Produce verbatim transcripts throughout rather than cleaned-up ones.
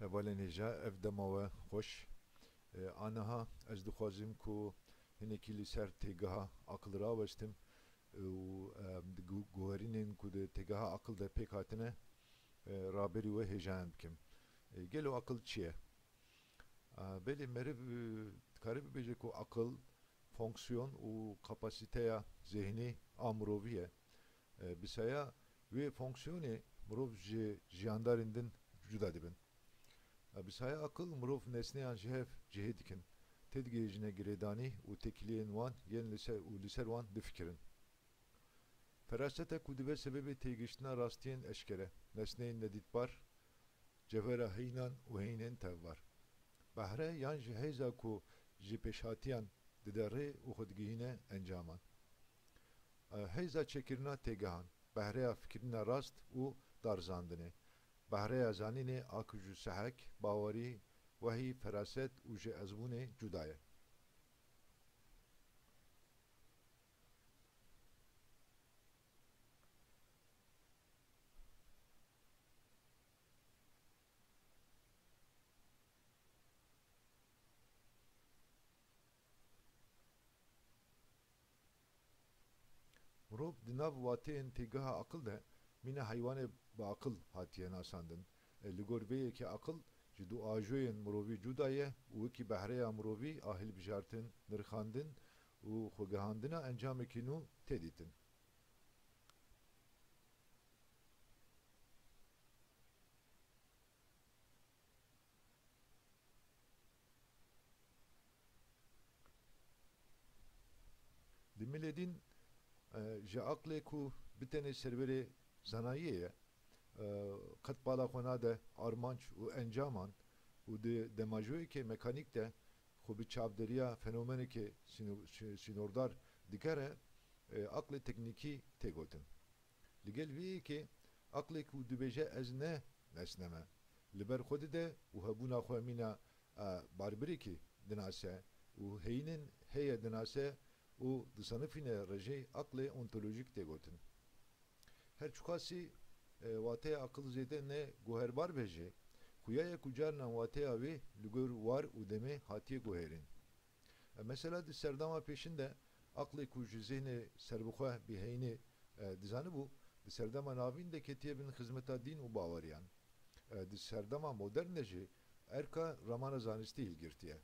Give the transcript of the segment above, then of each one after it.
Hevalên hêja, ev dema we xweş. E, aniha ez dixwazim ku hinekî li ser têgeha aqil rawestim û, em, di gu-, guherînên ku di têgeha aqil de pêk hatine, e, raberî we hêjayan bikim. E, gelo aqil çi ye? A, belê meriv, e, dikare bibêje ku aqil fonksiyon û kapasîteya zêhnî a mirovî ye. E, bi saya wê fonksiyonê mirov ji jiyandarên din cuda dibin. E, bi saya aqil mirov nesneyan ji hev cihê dikin, têdigihêjine girêdanî û têkiliyên wan yên li ser, û li ser wan difikirin. Feraset e ku dibe sebebê têgihiştina rastiyên eşkere, nesneyên nedîtbar, cevhera heyînan û heyînên tevbar. Behre yan jî heyza ku ji pêşhatiyan dide rê û xwe digihîne encaman. E, heyza çêkirina têgehan, behreya fikirîna rast û darizandinê, behreya zanînê a ku ji sehek, bawerî, wehî, feraset û ji ezmûnê cuda ye. Mirov di nav wateyên têgeha aqil de mîna heywanê bi aqil hatiye nasandin. E, li gor vê yekê aqil ji du ajoyên mirovî cuda ye û wekî behreya mirovî a hilbijartin, nirxandin û xwegihandina encamekî nû tê dîtin. Di milê din, e, ji aqlê ku bi tenê serwerê zanayiyê ye, e, qet bala xwe nade armanc û encaman û di demajoyekê mekanîk de xwe bi çavderiya fenomenekê sîno-, sî-, sînordar digere, e, aqlê teknîkî tê gotin. Li gel vê yekê aqlê ku dibêje ez ne nesne me, li ber xwe dide û hebûna xwe mîna, e, barbirekî dinase û heyînên heye dinase û disanifîne re jî aqlê ontolojîk tê gotin. Her çiqasî, e, wateya aqil zêde ne guherbar be jî, xuya ye ku carinan wateya wê li gor war û demê hatiye guherîn. E, mesela di serdema pêşin de aqlê ku ji zêhnê serbixwe bêheyînê, e, dizanibû, di serdema navîn de ketiye bin xizmeta dîn û baweriyan. E, di serdema modern de jî erka ramana zanistî hilgirtiye.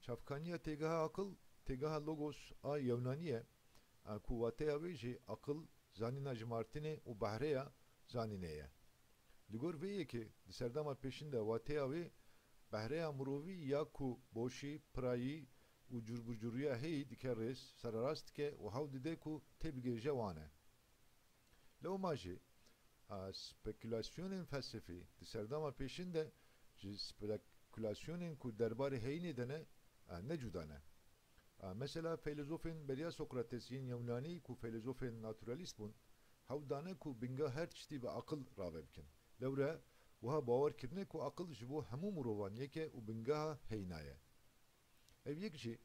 Çavkaniya têgeha aqil, têgeha logos a Yewnanî ye, a ku wateya wê jî aqil, zanîna jimartinê û behreya zanînê ye. Li gor vê yekê di serdema pêşin de wateya wê behreya mirovî ya ku boşî, pirayî û curbicuriya heyî dike rêz, sererast dike û hewl dide ku têbigihêje wan e. Lewma jî, a, spekulasyonên felsefî di serdema pêşin de ji spekulasyonên ku derbarê heyînê de ne, a, ne cuda ne. A, mesela, feylezofên beriya Sokrates yên Yewnanî ku feylezofên naturalîst bûn, hewl dane ku bingeha her tiştî bi aqil rave bikin. Lewre, wiha bawer kirine ku aqil ji bo hemû mirovan yek e û bingeha heyîna ye. Ev yek jî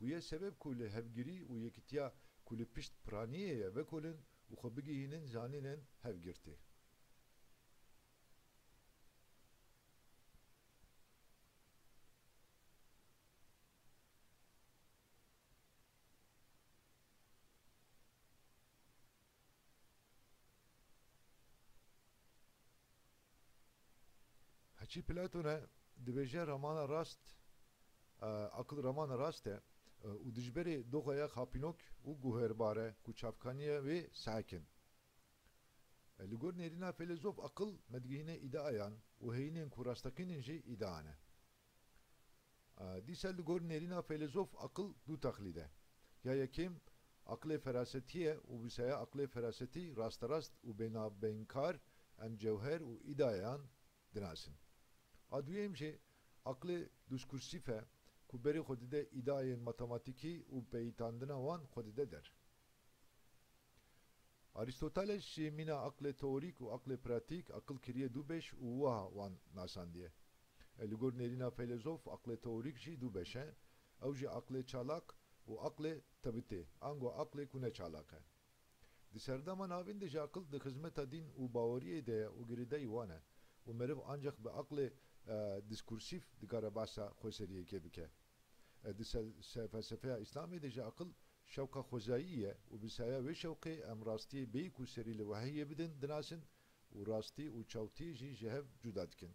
bûye sebeb ku li hevgirî û yekitiya ku li pişt piraniyê ye vekolin û xwe bigihînin zanînên hevgirtî. Heçî Platon e, dibêje ramana rast, e, aqil ramana rast e, e, û dijberê doxeya xapînok û guherbar e ku çavkaniya wê sehek in. E, li gor nêrîna feylezof aqil me digihîne îdeayan û heyînên ku rasteqîn in jî îdean e. A, dîsa li gor nêrîna feylezof aqil du texlîd e. Ya yekêm aqlê ferasetî ye û bi saya aqlê ferasetî rasterast û bênabênkar em cewher û îdeayan dinasin. A duyêm jî aqlê diskursîf e ku berê xwe dide îdeayên matematîkî û peyitandina wan xwe dide der. Arîstoteles jî mîna aqlê teorîk û aqlê pratîk aqil kiriye du beş û wiha wan nasandiye. E, li gor nêrîna feylezof aqlê teorîk jî du beş e. Ew jî aqlê çalak û aqlê tebitê, ango aqlê ku ne çalak e. Di serdema navîn de jî aqil di xizmeta dîn û baweriyê de ye û girêdayî wan e û meriv ancak bi aqlê, e, diskursîf dikare behsa xweseriyekê bike. E, di se-, se-, felsefeya Îslamê de jî aqil şewqa xwezayî ye û bi saya wê şewqê em rastiyê bêyî ku serî li wehiyê bidin dinasin û rastî û çewtî jî ji hev cuda dikin.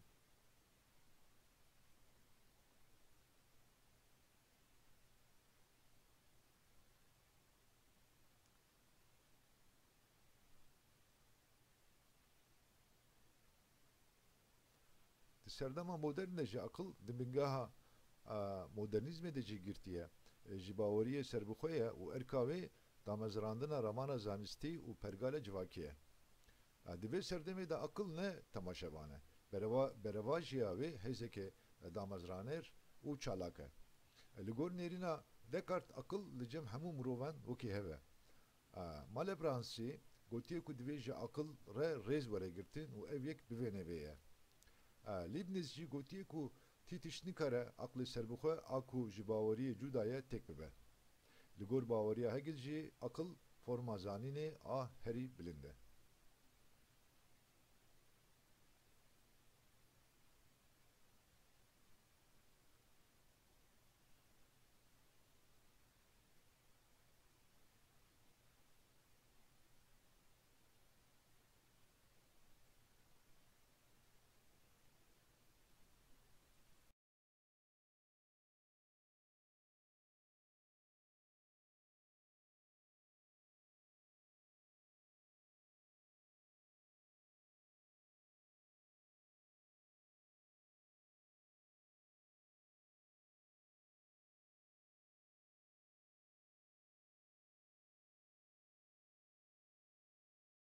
Di serdema modern de jî aqil di bingeha, a, modernîzmê de jî girtiye. E, ji baweriyê serbixwe ye û erka wê damezrandina ramana zanistî û pergala civakî ye. A, di vê serdemê de aqil ne temaşevan e. Bereva-, berevajiya wê hêzeke damezraner û çalak e. E, li gor nêrîna Descartes aqil li cem hemû mirovan wekî hev e. A, Malebranche gotiye ku divê ji aqil re rêz were girtin û ev yek bivêne vê ye. A, Leibniz jî gotiye ku tî tişt nikare aqlê serbixwe a ku ji baweriyê cuda ye têk bibe. Li gor baweriya Hegel jî aqil forma zanînê a herî bilind e.